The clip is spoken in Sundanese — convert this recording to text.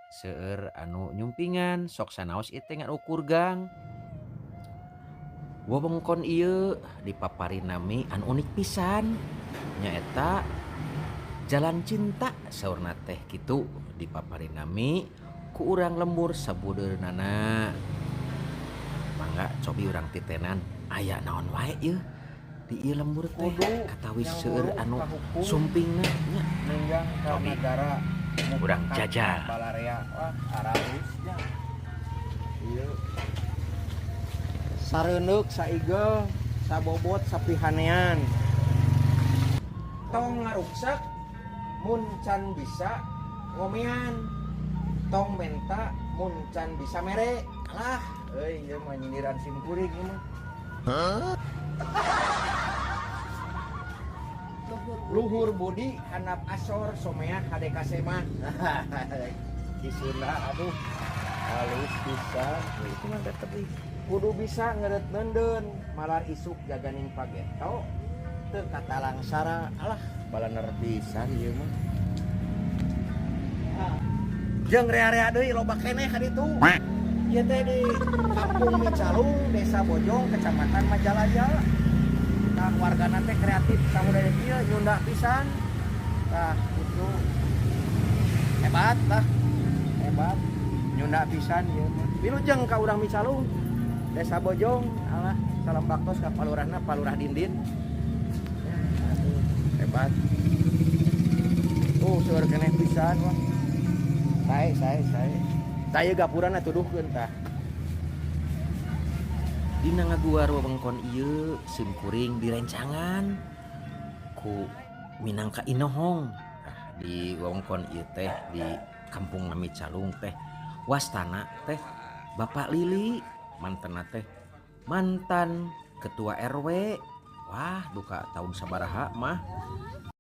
Seueur anu nyumpingan sok sanaos ieu teh ngan ukur gang. Wewengkon ieu dipapari nami anu unik pisan nyaeta Jalan Cinta saurna teh kitu dipapari nami ku urang lembur sabudeunana. Mangga cobi urang titenan aya naon wae yeuh di ieu lembur teh Kudu katawis yang seueur hulu anu kahukum sumpingna nya. Nenggang ka Cobi. Nagara Urang mufakat jajal. Balarea. Wah, aralusnya ieu sareundeuk, saigel, sabobot, sapihanean. Tong ngaruksak mun can bisa ngomean, tong menta mun can bisa mere. Alah euy, ieu mah nyindiran sim kuring ieu mah. Luhur budi handap asor, somea hade kasema. Di Sunda, aduh, halus pisan itu mah. Tetep kudu bisa ngeret neundeun malar isuk jaganing pageto teu katalangsara. Alah, balaner pisan ieu mah. Jeung rea-rea deui, loba keneh ka ditu. Ieu teh di Kampung Micalung, Desa Bojong, Kecamatan Majalaya. Tah, wargana teh kreatif samudaya kieu, nyunda pisan. Tah, itu hebat lah, hebat, nyunda pisan ieu mah. Wilujeng ka urang Micalung, Desa Bojong. Alah, salam baktos ka palurahna, Palurah Dindin. Ya, aduh, hebat. Seueur keneh pisan. Wah, sae sae sae. Saya gapurana tuduhkeun tah. Dina ngaguar wewengkon ieu sim kuring direncangan ku minangka inohong. Tah, di wewengkon ieu teh, di Kampung Micalung teh, wastana teh Bapak Lili, mantanna teh mantan ketua RW. Wah, duka tahun sabaraha mah.